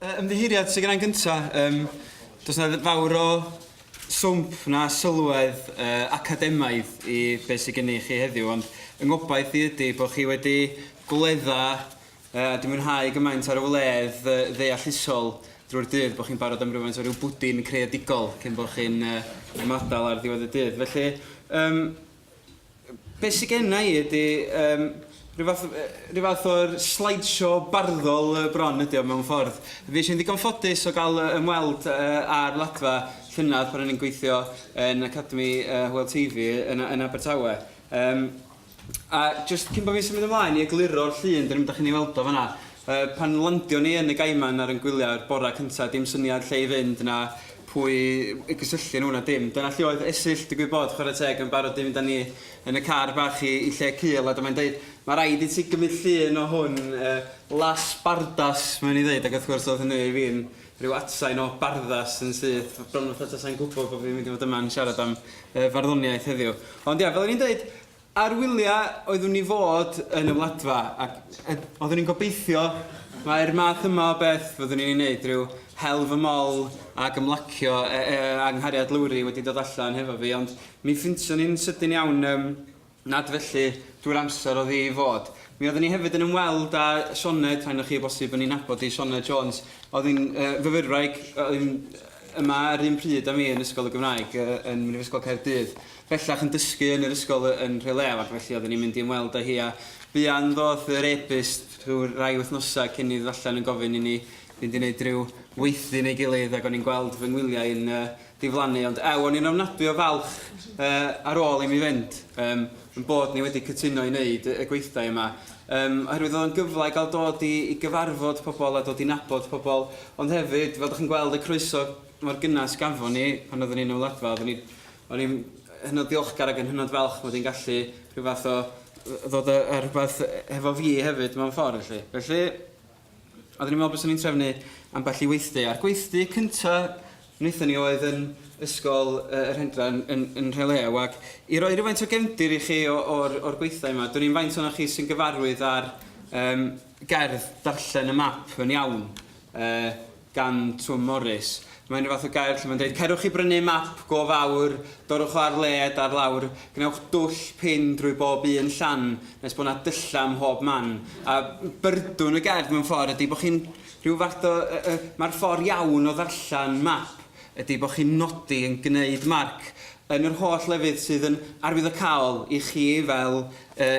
Ymddiheuriad sydd gennai'n gynta. Yym, does 'na fawr o swmp na sylwedd uh, academaidd i beth sydd gennych chi heddiw, ond yng ngobaith i ydy bod chi wedi gwledda uh, a di mwynhau gymaint ar y wledd uh, ddeallusol drwy'r dydd bod chi'n barod am rywfaint o ryw bwdin creadigol cyn bod chi'n uh, ymadael ar ddiwedd y dydd. Felly, um, Be sy genna i ydy yym rhyw fath yy rhyw fath o'r slideshow barddol yy bron ydy o mewn ffordd. Fues i'n ddigon ffodus o gael yy ymweld yy â'r Wladfa llynedd pan o'n i'n gweithio yn Academi yy Hywel Teifi yn yn Abertawe. Yym a jyst cyn bo' fi'n symud ymlaen i egluro'r llun, dwn i'm dach chi'n ei weld o fan'na, yy pan landion ni yn y Gaiman ar 'yn gwyliau'r bore cynta, dim syniad lle i fynd na pwy i gysylltu nhw na dim. Dyna lle oedd Esyllt, digwydd bod, chwarae teg, yn barod i fynd â ni yn y car bach i, i lle cul, a dyma'n deud, mae rhaid i ti gymryd llun o hwn, uh, Las Bardas, mae'n ei ddeud, ac wrth gwrs oedd hynny i fi'n rhyw atsain o Barddas yn syth, bron fatha tasai'n gwybod bod fi'n mynd i fod yma'n siarad am uh, farddoniaeth heddiw. Ond ia, fel o'n i'n deud, Ar wyliau oeddwn i fod yn y Wladfa ac oeddwn i'n gobeithio mai'r math yma o beth fyddwn i'n ei wneud, rhyw hel fy mol ac ymlacio e- e- a nghariad Lowri wedi dod allan hefo fi, ond mi ffintion ni'n sydyn iawn yym nad felly drwy'r amser oedd hi i fod. Mi oeddwn i hefyd yn ymweld â Sioned, rhai ohonoch chi o bosib yn ei nabod hi, Sioned Jones, oedd hi'n yy fyfyrwraig, oedd hi'n yma ar un pryd â mi yn Ysgol y Gymraeg yy yn Mhrifysgol Caerdydd. Bellach yn dysgu yn yr ysgol yn Nhrelew ac felly oedden ni'n mynd i ymweld â hi a buan ddoth yr e-byst rhyw rai wythnosau cyn i ddod allan yn gofyn i ni fynd i wneud rhyw weithdy neu gilydd ac o'n i'n gweld fy ngwyliau yn uh, diflannu ond ew o'n i'n ofnadwy o falch uh, ar ôl i mi fynd um, yn bod ni wedi cytuno i wneud y, y gweithdai yma um, oherwydd oedd o'n gyfle i gael dod i, i gyfarfod pobl a dod i nabod pobl ond hefyd fel ydych chi'n gweld y croeso mor gynnes gafon ni pan oeddwn ni'n y Wladfa oeddwn ni O'n i'n hynod ddiolchgar ac yn hynod falch mod i'n gallu rhyw fath o ddod â â rhywbeth hefo fi hefyd mewn ffordd felly. Felly, oeddwn i'n meddwl byswn i'n trefnu ambell i weithdy, a'r gweithdy cynta wnaethon ni oedd yn ysgol yy yr Hendra yn yn yn Nhrelew ac i roi rywfaint o gefndir i chi o o'r o'r gweithdai yma, dwn i'm faint ohonoch chi sy'n gyfarwydd â'r yym gerdd Darllen y Map yn Iawn yy gan Twm Morys. Mae'n rhyw fath o gair lle mae'n dweud, cerwch i brynu map go fawr, dorrwch o ar led ar lawr, gwnewch dwll pin drwy bob un llan, nes bod 'na dyllau ym mhob man. A byrdwn y gerdd mewn ffordd ydy bod chi'n rhyw fath o... yy yy mae'r ffordd iawn o ddarllen map ydy bod chi'n nodi yn gwneud marc yn yr holl lefydd sydd yn arwyddocaol i chi fel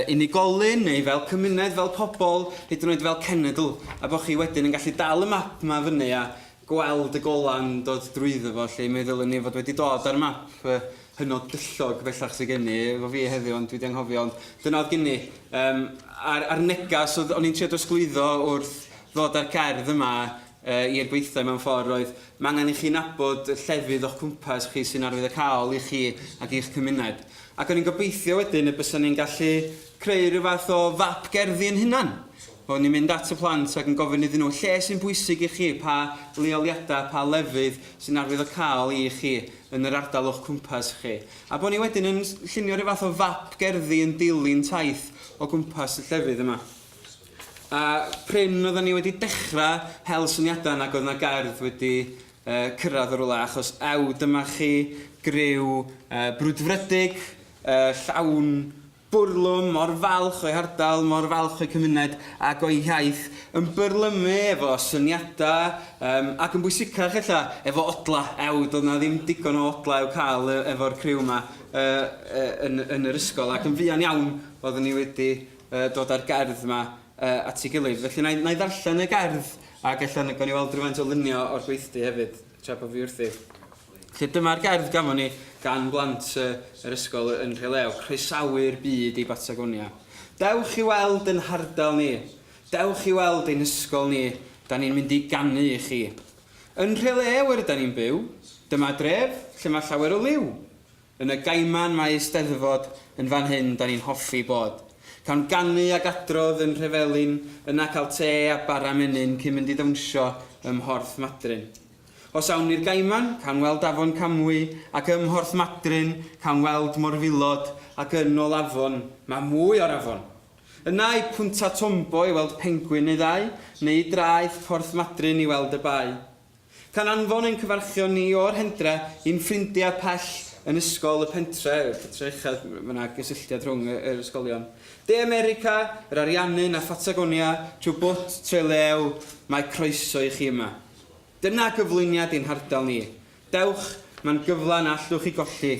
unigolyn neu fel cymuned, fel pobl, hyd yn oed fel cenedl, a bod chi wedyn yn gallu dal y map 'ma fyny a gweld y golau'n dod drwyddo fo 'lly. Mi ddylwn i fod wedi dod â'r map hynod dyllog bellach sydd gen i efo fi heddiw ond dwi 'di anghofio ond dyna oedd gen i. Yym a'r a'r negas oedd o'n i'n trio drosglwyddo wrth ddod â'r gerdd yma yy i'r gweithdai mewn ffordd oedd ma' angen i chi nabod y llefydd o'ch cwmpas chi sy'n arwyddocaol i chi ac i'ch cymuned. Ac o'n i'n gobeithio wedyn y bysan ni'n gallu creu rhyw fath o fap gerddi ein hunan. Bod ni'n mynd at y plant ac yn gofyn iddyn nhw lle sy'n bwysig i chi, pa leoliadau, pa lefydd sy'n arwyddocaol i chi yn yr ardal o'ch cwmpas chi. A bod ni wedyn yn llunio rhyw fath o fap gerddi yn dilyn taith o gwmpas y llefydd yma. A prin oedden ni wedi dechrau hel syniadau nag oedd 'na gerdd wedi cyrraedd o rywle achos ew dyma chi griw brwdfrydig, llawn bwrlwm, mor falch o'i hardal, mor falch o'i cymuned ac o'i hiaith, yn byrlymu efo syniadau yym ac yn bwysicach ella efo odla, ew doedd 'na ddim digon o odla i'w cael efo'r criw yma yy yn yn yr ysgol ac yn fuan iawn oeddwn i wedi dod â'r gerdd yma at ei gilydd. Felly wna i wna i ddarllen y gerdd ac ella gawn ni weld rhywfaint o lunio o'r gweithdy hefyd tra bod fi wrthi. Felly dyma'r gerdd gafon ni gan blant yr ysgol yn Nhrelew, Croesawu'r byd i Batagonia. Dewch i weld yn hardal ni. Dewch i weld ein hysgol ni. Da ni'n mynd i ganu i chi. Yn Nhrelew yr yda ni'n byw. Dyma dref lle mae llawer o liw. Yn y Gaiman mae Eisteddfod, yn fan hyn 'da ni'n hoffi bod. Cawn ganu ag adrodd yn Nhrefelin, yna cael te a bara menyn cyn mynd i ddawnsio ym Mhorth Madryn. Os awn i'r Gaiman, cawn weld Afon Camwy, ac ym Mhorth Madryn, cawn weld morfilod, ac yn ôl afon, mae mwy o'r afon! Yna i Punta Tombo i weld pengwin neu ddau, neu i draeth Porth Madryn i weld y bae. Gan anfon ein cyfarchion ni o'r Hendre i'n ffrindiau pell yn ysgol y pentre, y pentre uchel, mae yna gysylltiad rhwng yr ysgolion. De America, yr Ariannin a Phatagonia, trwy bwt Trelew, mae croeso i chi yma. Dyna gyflwyniad i'n hardal ni. Dewch, mae'n gyfle na allwch chi golli.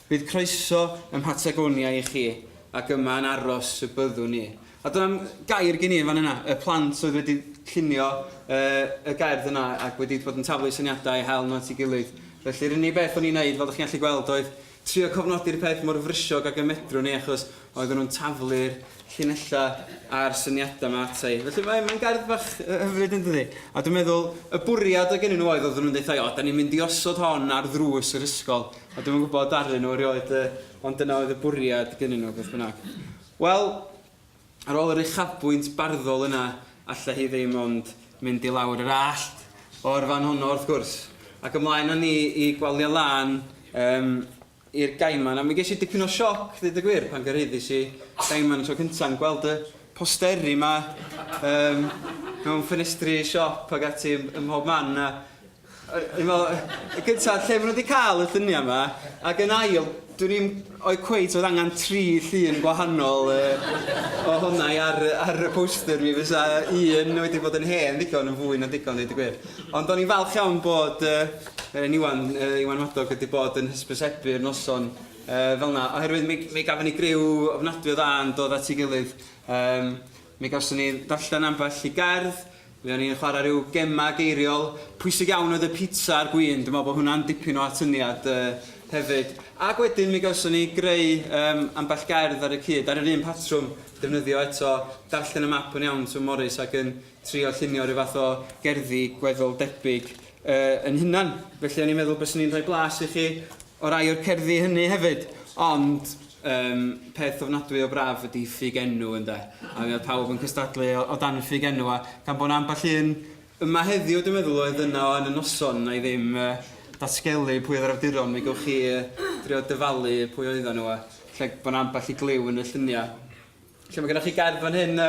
Bydd croeso ym Mhatagonia i chi, ac yma yn aros y byddwn ni. A dyna gair gen i yn fan yna, y plant oedd wedi llunio y gerdd yna ac wedi bod yn taflu syniadau i hel nhw at ei gilydd. Felly'r unig beth o'n i'n neud, fel dych chi'n gallu gweld, oedd trio cofnodi'r peth mor frysiog ag y medrwn i achos oedden nhw'n taflu'r llinellau a'r syniadau 'ma ata i. Felly mae'n mae gerdd bach hyfryd yn dydi? A dwi'n meddwl y bwriad oedd gennyn nhw oedd oedden nhw'n deutha i o da ni'n mynd i osod hon ar ddrws yr ysgol. A dwi'm yn gwybod ddaru nhw erioed ond dyna oedd y bwriad gennyn nhw beth bynnag. Wel, ar ôl yr uchafbwynt barddol yna, alla hi ddim ond mynd i lawr yr allt o'r fan honno wrth gwrs. Ac ymlaen â ni i Gwalia Lân yym i'r Gaiman. A mi ges i dipyn o sioc, ddeud y gwir, pan gyrhaeddis i Gaiman y tro cynta, yn gweld y posteri 'ma yym mewn ffenestri siop ac ati ym ym mhob man a O'n i'n meddwl, y gynta, lle maen nhw wedi cael y lluniau yma, ac yn ail, dwn i'm oedd cweit oedd angen tri llun gwahanol uh, o hwnna ar, ar y poster mi fysa un wedi bod yn hen ddigon yn fwy na digon, dweud y gwir. Ond o'n i'n falch iawn bod uh, Iwan, uh, Iwan Madog wedi bod yn hysbysebu'r noson uh, fel yna, oherwydd mi, mi gafon ni griw ofnadwy o dda yn dod at ei gilydd. Um, mi gawson ni ddarllen ambell i gerdd, Mi o'n i'n chwarae rhyw gemau geiriol. Pwysig iawn oedd y pizza a'r gwin, dwi'n meddwl bod hwnna'n dipyn o atyniad hefyd. Ac wedyn mi gawson ni greu yym ambell gerdd ar y cyd, ar yr un patrwm, defnyddio eto darllen y map yn iawn Twm Morys ac yn trio llunio rhyw fath o gerddi gweddol debyg yy yn hunan. Felly o'n i'n meddwl byswn i'n rhoi blas i chi o rai o'r cerddi hynny hefyd. Ond Yym, peth ofnadwy o braf ydi ffug enw, ynde? A mi oedd pawb yn cystadlu o, o dan ffug enw, a gan bod 'na ambell un yma heddiw, dwi'n meddwl, oedd yno yn y noson, wna i ddim yy datgelu pwy oedd yr awduron, mi gewch chi yy drio dyfalu pwy oedden nhw, a ella bod 'na ambell i gliw yn y lluniau. Felly mae gennych chi gerdd fan hyn,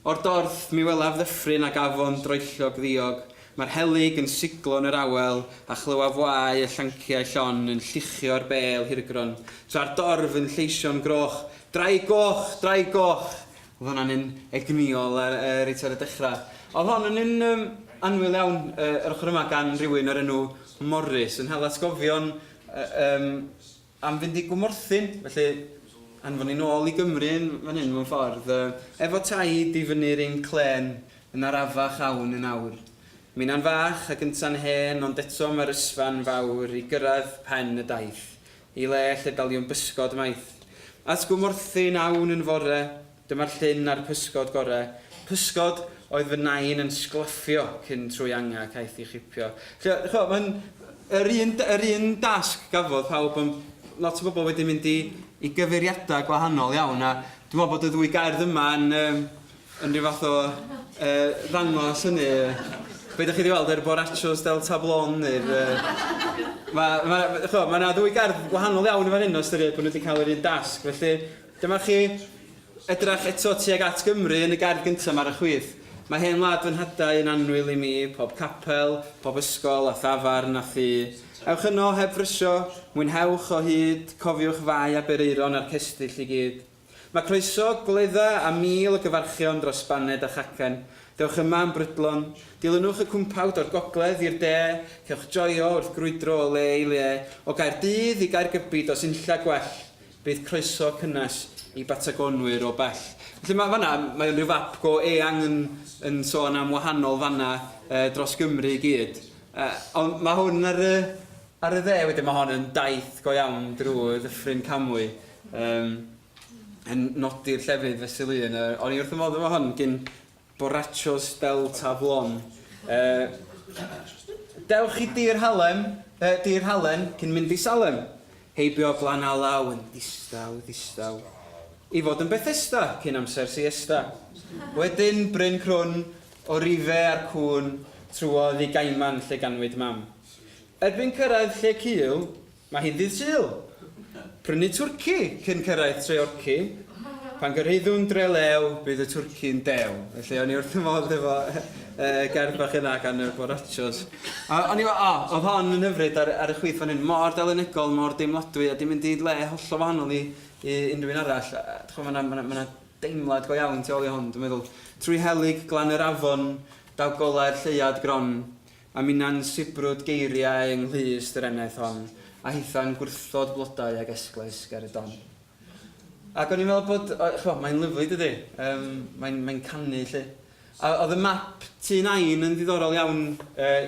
O'r dorth mi welaf ddyffryn ag afon droellog ddiog, Mae'r helyg yn siglo yn yr awel, a chlywaf wae y llanciau llon yn lluchio'r bêl hirgron, tra'r dorf yn lleisio'n groch, Draig goch! Draig goch! Oedd hwnna'n un egnïol ar, uh, reit ar y dechrau. Oedd hon yn un um, annwyl iawn uh, yr ochr yma gan rywun o'r enw Morris, yn hel atgofion uh, um, am fynd i Gwmorthin, felly anfon ni nôl i Gymru yn fan hyn mewn ffordd. Yy, efo taid i fyny'r un clên yn arafach awn yn awr. Minnau'n fach ac ynta'n hen, ond eto mae'r ysfa'n fawr i gyrraedd pen y daith, i le lle daliwn bysgod maith. At Gwmorthin awn yn fore, Dyma'r llyn a'r pysgod gore. Pysgod oedd fy nain yn sglaffio cyn trwy anga caeth i chipio. Felly, ch'mo', mae'n yr un yr un dasg gafodd pawb ond lot o bobl wedi mynd i i gyfeiriadau gwahanol iawn a dwi'n meddwl bod y ddwy gerdd yma yn yym yn rhyw fath o yy ddangos hynny. Be dych chi 'di weld yr Borrachos del Tablón neu'r yy ma' ma' ch'mo' ma' 'na ddwy gerdd gwahanol iawn yn fan hyn o ystyried bod nhw wedi cael yr un dasg felly Dyma chi edrach eto tuag at Gymru yn y gerdd gyntaf 'ma ar y chwith. Mae hen wlad fy nhadau yn annwyl i mi, pob capel, pob ysgol a thafarn a thŷ. Ewch yno heb frysio, mwynhewch o hyd, cofiwch Fae Aberaeron a'r cestyll i gyd. Mae croeso, gwledda a 1,000 o gyfarchion dros baned a chacen. Dewch yma yn brydlon. Dilynwch y cwmpawd o'r gogledd i'r de, cewch joio wrth grwydro o le i le, o Gaerdydd i Gaergybi does unlla gwell. Bydd croeso cynnes i Batagonwyr o bell. Felly mae fan'na, mae o'n rhyw fap go eang yn, yn sôn am wahanol fannau uh, dros Gymru i gyd. Uh, ond mae hwn ar y, ar y dde wedyn, mae hon yn daith go iawn drwy Ddyffryn Camwy. Um, yn nodi'r llefydd fesul un. Uh, o'n i wrth y modd efo hon gyn Borrachos del Tablón. Uh, dewch i Dir Halem, uh, Dir Halen cyn mynd i Salem. Heibio Glan Alaw yn ddistaw, ddistaw. I fod yn Bethesda cyn amser siesta. Wedyn Bryn Crwn, Orife a'r cŵn, trwodd i Gaiman lle ganwyd mam. Erbyn cyrraedd lle cul, Mae hi'n ddydd Sul! Prynu twrci cyn cyrraedd Treorci. Pan gyrhaeddwn Drelew, bydd y twrci'n dew. Felly o'n i wrth fy modd efo gerdd bach yna gan y Borachos. A o'n i fel, o, oedd hon yn hyfryd ar, ar y chwith fan hyn, mor delynegol, mor deimladwy, a 'di mynd i le hollol wahanol i, i unrhyw un arall. A, dych ch'mo', ma' 'na, ma' 'na, ma' 'na deimlad go iawn tu ôl i hon, dwi'n meddwl. Trwy helyg glan yr afon, daw golau'r lleuad gron, A minnau'n sibrwd geiriau yng nghlust yr eneth hon, a hitha'n gwrthod blodau ag esglaes ger y don. Ac o'n i'n meddwl bod, ch'mo', mae'n lyfli dydi? Yym, mae'n, mae'n canu 'lly. A oedd y map Tŷ Nain yn ddiddorol iawn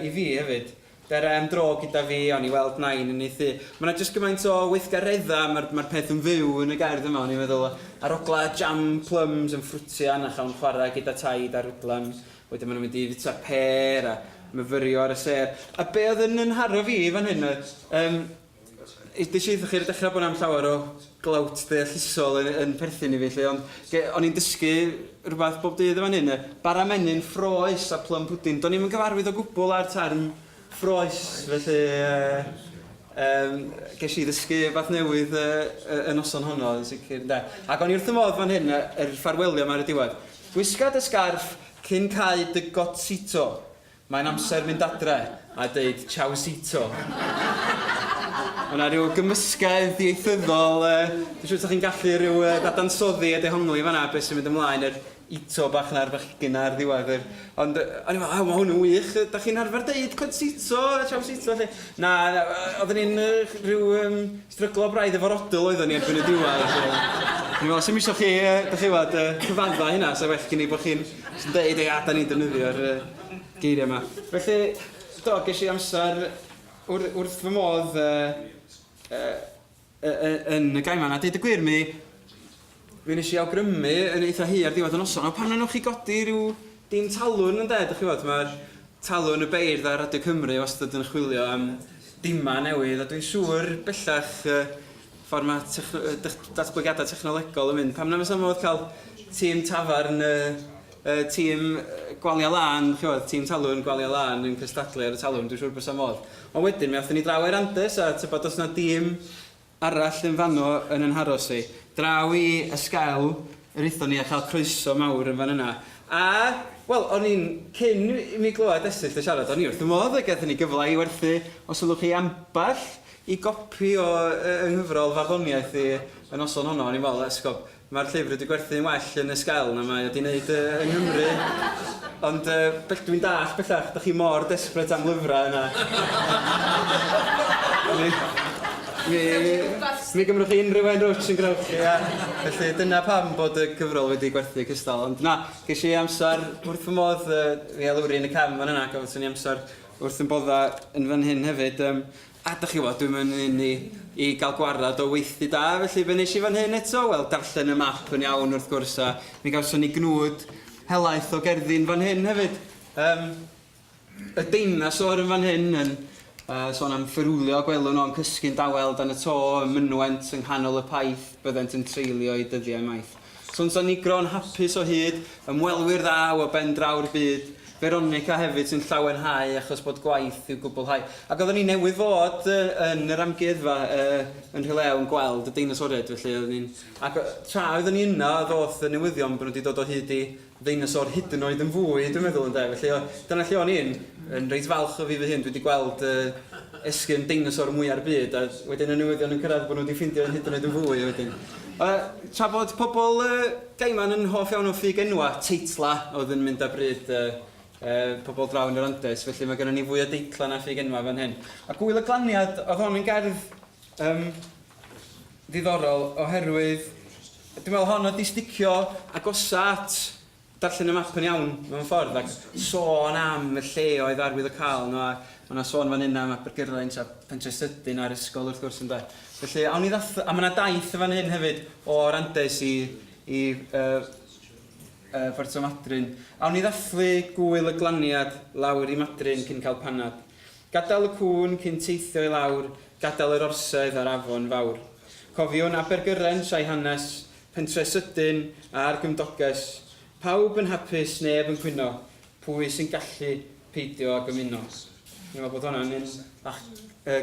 i fi hefyd. Dere am dro gyda fi, awn i weld Nain yn ei thŷ. Mae 'na jyst gymaint o weithgareddau, mae'r, mae'r peth yn fyw yn y gerdd yma, o'n i'n meddwl, arogla jam plums yn ffrwtian a chawn chwarae gyda taid ar rwdlan. Wedyn maen nhw'n mynd i fwyta pêr a myfyrio ar y sêr. A be oedd yn 'y nharo fi fan hyn oedd, yym, Des i wrthoch chi ar y dechrau bod 'na'm llawer o glawt deallusol yn, yn perthyn i fi 'lly, ond ge- o'n i'n dysgu rhywbeth bob dydd yn fan hyn, y bara menyn ffroes a plum pudding. Do'n i'm yn gyfarwydd o gwbl â'r term ffroes, felly yy yym ges i ddysgu rhywbeth newydd yy y y noson honno yn sicr ynde. Ac o'n i wrth fy modd fan hyn, yr ffarwelio 'ma ar y diwedd. Gwisga dy sgarff cyn cau dy gotsito. Mae'n amser mynd adre a deud ciao-sito. Mae 'na ryw gymysgedd ieithyddol, yy, dwi'n siŵr 'sa chi'n gallu rhyw yy ddadansoddi a dehongli fan'na be' sy'n mynd ymlaen, yr ito bach 'na a'r fachgen 'na ar ddiwedd yr... Ond yy o'n i'n meddwl, waw, ma' hwn yn wych, dach chi'n arfer deud cotsito a ciao-sito 'lly? Na, na, oedden ni'n yy rhyw yym stryglo braidd efo'r odl oedden ni erbyn y diwedd, so... O'n i'n meddwl, 'sdim isio chi yy, dach chi 'bod, yy cyfadda hynna, 'sa well gen i bo' chi'n jyst yn deud, ia, 'dan ni'n defnyddio'r yy geiriau 'ma. Felly, do, ges i amser wr- wrth fy modd yy yy yy yy yn y Gaiman, a deud y gwir mi mi wnes i awgrymu yn eitha hir ar ddiwedd y noson, o pam na wnewch chi godi rhyw dim talwrn ynde, dych chi 'bod, ma'r talwrn y beirdd ar Radio Cymru wastad yn chwilio am dima newydd, a dwi'n siŵr bellach y ffordd mae techno- yy dych- datblygiadau technolegol yn mynd, pam na fysa modd cael tîm tafarn yy y tîm Gwalia Lân, ch'mod, tîm Talwrn Gwalia Lân yn cystadlu ar y Talwrn, dwi'n siŵr bysa modd. Ond wedyn mi athon ni draw i'r Andes a tybed os 'na dîm arall yn fanno yn 'yn haros i. Draw i Esquel yr aethon ni a chael croeso mawr yn fan yna. A, wel, o'n i'n, cyn i mi glywed Esyllt yn siarad, o'n i wrth fy modd a gaethon ni gyfle i werthu, os sylwch chi, ambell i gopi o 'y nghyfrol farddoniaeth i y noson honno. O'n i'n meddwl, esgob, Mae'r llyfr wedi gwerthu'n well yn y Sgel na mae o 'di neud yng Nghymru. Ond yy bell- dwi'n dallt bellach, dach chi mor desperate am lyfrau yna. Mi mi mi gymrwch chi unrhyw hen rwtsh sy'n grawch chi a felly dyna pam bod y gyfrol wedi gwerthu cystal. Ond na, ges i amser wrth fy modd yy fi a Lowri yn y cefn fan yna, gawson ni amser wrth 'yn bodda yn fan hyn hefyd. Yym A dach chi'n gwybod, dwi'm yn un i i gael gwarad o weithdy da, felly be wnes i fan hyn eto? Wel, darllen y map yn iawn wrth gwrs, a mi gawson ni gnwd helaeth o gerddi'n fan hyn hefyd. Yym, y deinasor yn fan hyn yn uh, sôn am fferwlio, gwelwn o'n cysgu'n dawel dan y to, ym mynwent yng nghanol y paith, byddent yn treulio eu dyddiau maith. Swnsa Nigro'n hapus o hyd, ymwelwyr ddaw o ben draw'r byd, Veronica hefyd sy'n llawenhau achos bod gwaith i'w gwblhau. Ac oeddwn i newydd fod yn yr amgueddfa yn Rhylew yn gweld y deinosoriaid felly oeddwn i'n... Ac tra oeddwn i yno ddoth y newyddion bod nhw wedi dod o hyd i ddeinosor hyd yn oed yn fwy dwi'n meddwl ynde felly o- dyna lle o'n i'n yn reit falch o fi fy hun dwi wedi gweld esgyrn deinosor mwya'r byd a wedyn y newyddion yn cyrraedd bod nhw wedi ffeindio un hyd yn oed yn fwy wedyn. Tra bod pobl Gaiman yn hoff iawn o ffug enwa, teitla oedd yn mynd â bryd pobl draw yn yr Andes, felly mae gennym ni fwy o deitla na ffug enwa fan hyn. A Gŵyl y Glaniad, oedd hon yn gerdd um, ddiddorol oherwydd dwi'n meddwl hon oedd 'di sticio agosa at darllen y map yn iawn mewn ffordd ac sôn am y lleoedd arwyddocaol nhw a ma' 'na sôn fan hyn am Abergyrraint a Pentre Sydyn a'r ysgol wrth gwrs ynde. Felly awn ni ddath- a ma' 'na daith yn fan hyn hefyd o'r Andes i i yy yy Puerto Madryn. Awn ni ddathlu gŵyl y glaniad lawr i Madryn cyn cael panad. Gadael y cŵn cyn teithio i lawr, gadael yr orsedd a'r afon fawr. Cofiwn Abergyrrent a'i hanes, Pentre sydyn a'r gymdoges. Pawb yn hapus, neb yn cwyno. Pwy sy'n gallu peidio ag ymuno? Dwi'n meddwl bod hwnna'n un bach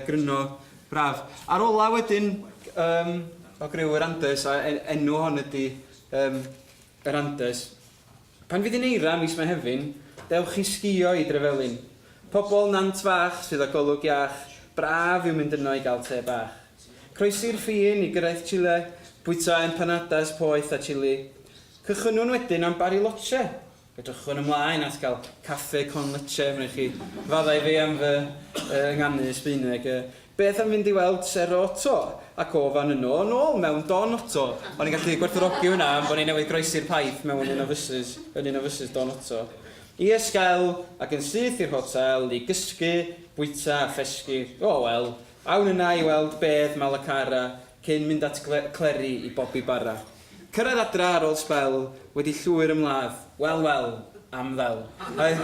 gryno braf. A'r ola wedyn, yym, o griw yr Andes, a enw hon ydy um, yr Andes. Pan fydd hi'n eira mis Mehefin, dewch i sgïo i Drefelin. Pobl Nant Fach sydd â golwg iach, braf yw mynd yno i gael te bach. Croesi'r ffin i gyrraedd Chile, bwyta empanadas poeth a chili. Cychwynnwn wedyn am Bariloche. Edrychwn ymlaen at gael caffe con leche, mae'n rhaid chi faddau fi am fy ynganu Sbaeneg. Beth am fynd i weld Cerro Otto? Ac o fan yno yn ôl mewn Don Otto. O'n i'n gallu gwerthfawrogi hwnna am bod ni newydd groesi'r paith mewn un o fysus, yn un o fysus Don Otto. I Esquel, ac yn syth i'r hotel, i gysgu, bwyta a phesgi. O wel, awn yna i weld bedd Malacara cyn mynd at Cleri i bobi bara. Cyrraedd adra ar ôl sbel, wedi llwyr ymladd, wel wel, am ddel. Mae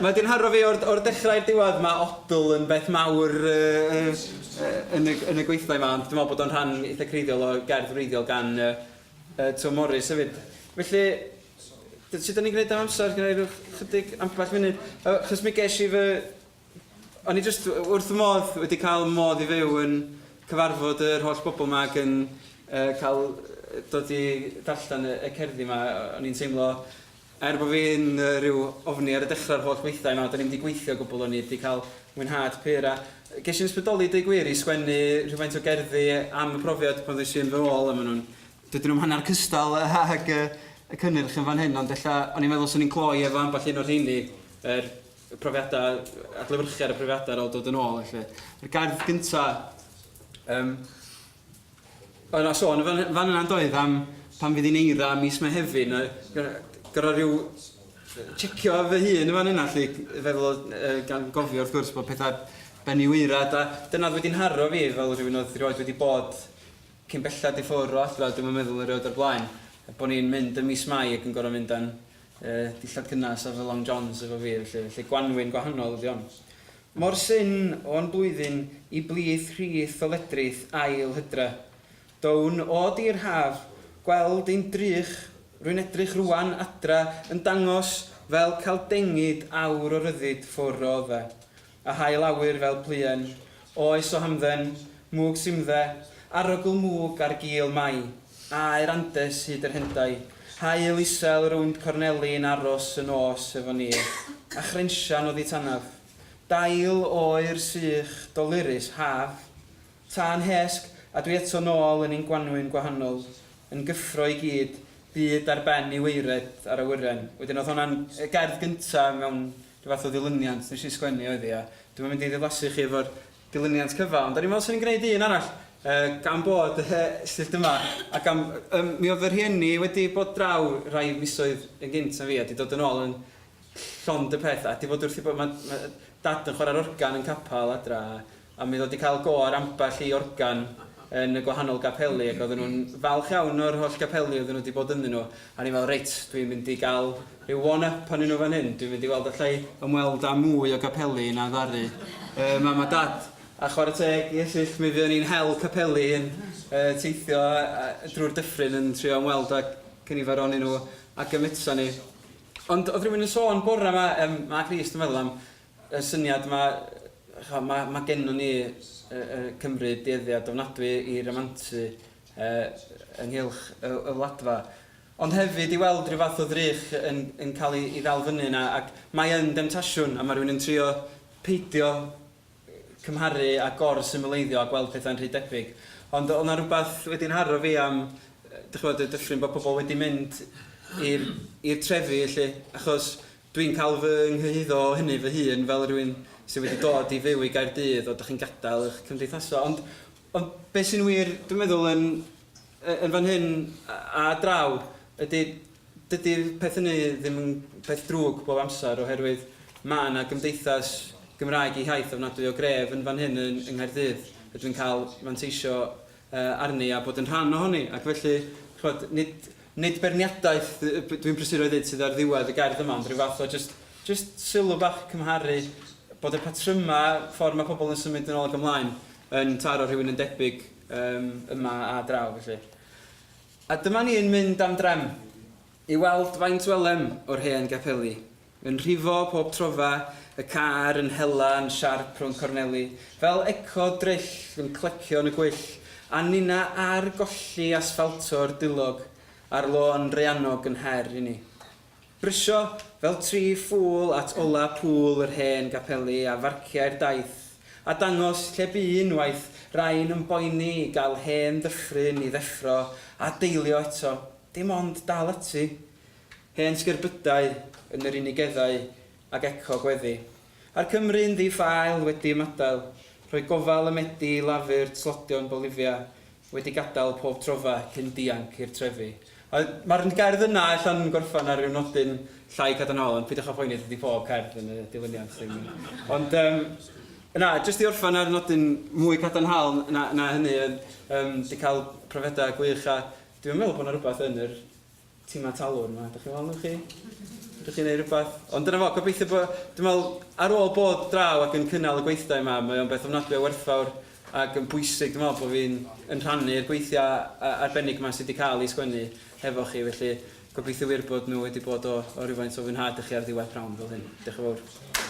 mae 'di nharo fi o'r o'r dechrau i'r diwedd, mae odl yn beth mawr yy yy yn y yn y gweithdai 'ma, ond dwi'n meddwl bod o'n rhan eitha creiddiol o gerdd wreiddiol gan yy yy Twm Morys hefyd. Felly, sut 'dan ni'n gwneud am amser? Gynna i ryw chydig, ambell funud? Yy achos mi ges i fy O'n i jyst wrth fy modd wedi cael modd i fyw yn cyfarfod yr holl bobl 'ma ac yn yy cael dod i darllen y y cerddi 'ma. O'n i'n teimlo, er bod fi'n yy rhyw ofni ar y dechrau'r holl weithdai 'ma, do'n i'm 'di gweithio o gwbl, o'n i 'di cael mwynhad pur a ges i'n ysbrydoli deud gwir i sgwennu rhywfaint o gerddi am y profiad pan ddois i yn fy ôl a maen nhw'n... Dydyn nhw'm hanner cystal ag y y cynnyrch yn fan hyn ond ella o'n i'n meddwl 'swn i'n cloi efo ambell un o'r rheini yr y profiadau, adlewyrchu ar y profiadau ar ôl dod yn ôl felly. Y gerdd gynta, um, oedd yna sôn fan, fan yna'n doedd am pan fydd hi'n eira mis Mehefin, gorau rhyw checio fy hun yn fan yna, lle, feddwl, gan gofio wrth gwrs bod pethau ben i'w eirad, a dyna oedd wedi'n haro fi fel rhywun oedd rioed wedi bod cyn belled i ffwrdd o adra, dwi'm yn meddwl erioed o'r blaen, bod ni'n mynd ym mis Mai ac yn gorfod mynd â'n yy dillad cynnas a fy long johns efo fi felly, felly gwanwyn gwahanol ydi hon. Mor syn o'n blwyddyn i blith rhith o ledrith ail hydre. Down o dir haf, gweld ein drych, rwy'n edrych rwan adra yn dangos fel cael dengid awr o ryddid ffwr o odde. A haul awyr fel pluen, oes o hamdden, mwg simdde, arogl mwg ar gul Mai, aer Andes hyd yr hendau, haul isel rownd corneli'n aros y nos efo ni, a chrensian oddi tanaf. Dail oer sych, dolurus, haf. Tân hesg, a dwi eto nôl yn ein gwanwyn gwahanol, yn gyffro i gyd, byd ar ben i waered ar awyren. Wedyn oedd honna'n y gerdd gynta mewn rhyw fath o ddilyniant nes i sgwennu oedd hi, a dwi'm yn mynd i ddiflasu chi efo'r dilyniant cyfa, ond o'n i'n meddwl 'swn i'n gwneud un arall, yy gan bod y syllt yma, ac am, yym mi oedd fy rhieni wedi bod draw rhai misoedd yn gynt na fi a 'di dod yn ôl yn llond y peth, a 'di bod wrth 'u bo-, ma' ma' Dad yn chwarae'r organ yn capel adra, a A mi ddod i cael go ar ambell i organ yn y gwahanol gapeli ac oedden nhw'n falch iawn o'r holl gapeli oedden nhw wedi bod ynddyn nhw. A o'n i'n meddwl, reit, dwi'n mynd i gael rhyw one-up arnyn nhw fan hyn. Dwi'n mynd i weld alla i ymweld â mwy o gapeli na ddaru yy mam a dad. A chwarae teg i Esyllt, mi fuon ni'n hel capeli yn yy teithio drwy'r dyffryn yn trio ymweld â cynifer ohonyn nhw ag y medsan ni. Ond oedd rhywun yn sôn bore 'ma, yym Mark Rees dwi'n meddwl, am y syniad 'ma, ch'mo' ma' ma' gennon ni yy yy Cymru dueddiad ofnadwy i ramantu yy ynghylch y y wladfa. Ond hefyd i weld rhyw fath o ddrych yn yn cael ei ei ddal fyny yna ac mae yn demtasiwn a ma' rhywun yn trio peidio cymharu a gor-symleiddio a gweld pethau'n rhy debyg. Ond oedd 'na rywbeth wedi nharo fi am, dych ch'mod, y dyffryn bod pobl wedi mynd i'r i'r trefi 'lly, achos Dwi'n cael fy nghyhuddo o hynny fy hun fel rhywun sydd wedi dod i fyw i Gaerdydd o dych chi'n gadael eich cymdeithasau. Ond, ond beth sy'n wir, dwi'n meddwl, yn, yn fan hyn a draw, ydy dydy'r peth hynny ddim yn peth drwg bob amser oherwydd mae yna gymdeithas Gymraeg ei hiaith ofnadwy o gref yn fan hyn yn, yng Nghaerdydd rydw i'n cael manteisio arni a bod yn rhan ohoni ac felly, ch'mod, nid nid beirniadaeth dwi'n prysuro i ddeud sydd ar ddiwedd y gerdd yma ond rhyw fath o jyst jyst sylw bach cymharu bod y patryma, ffordd mae pobl yn symud yn ôl ac ymlaen yn taro rhywun yn debyg yym yma a draw felly. A dyma ni'n mynd am drem i weld faint welem o'r hen gapeli. Yn rhifo pob trofa, y car yn hela yn siarp rhwng corneli, fel eco dryll yn clecio yn y gwyll, a ninna ar golli asffalto'r dulog. A'r lôn raeanog yn her i ni. Brysio fel tri ffŵl at ola pŵl yr hen gapeli a farciau'r daith, a dangos lle bu unwaith rain yn boeni i gael hen ddyffryn i ddeffro a deilio eto, dim ond dal ati. Hen sgerbydau yn yr unigeddau ac eco gweddi. A'r Cymry'n ddi-ffael wedi ymadael, rhoi gofal y medi i lafur tlodion Bolivia, wedi gadael pob trofa cyn dianc i'r trefi. A mae'r gerdd yna ella'n gorffen ar ryw nodyn llai cadarnhaol, ond peidiwch â phoeni, dydy pob cerdd yn y dilyniant ddim yn. Ond um, na, jyst i orffen ar nodyn mwy cadarnhaol na, na hynny, um, di cael profiadau gwych a dwi'n meddwl bod yna rhywbeth yn yr tima talwrn 'ma. Dach chi'n meddwl, wnewch chi? Fedrwch chi wneud rhywbeth? Ond dyna fo, gobeithio bod... Dwi'n meddwl, ar ôl bod draw ac yn cynnal y gweithdai 'ma, mae o'n beth ofnadwy o werthfawr ac yn bwysig, dwi'n meddwl, bod fi'n yn rhannu'r gweithiau arbennig 'ma sydd wedi cael eu sgwennu hefo chi. Felly, gobeithio wir bod nhw wedi bod o, o rywfaint o fwynhad i chi ar ddiwedd pnawn fel hyn. Diolch yn fawr.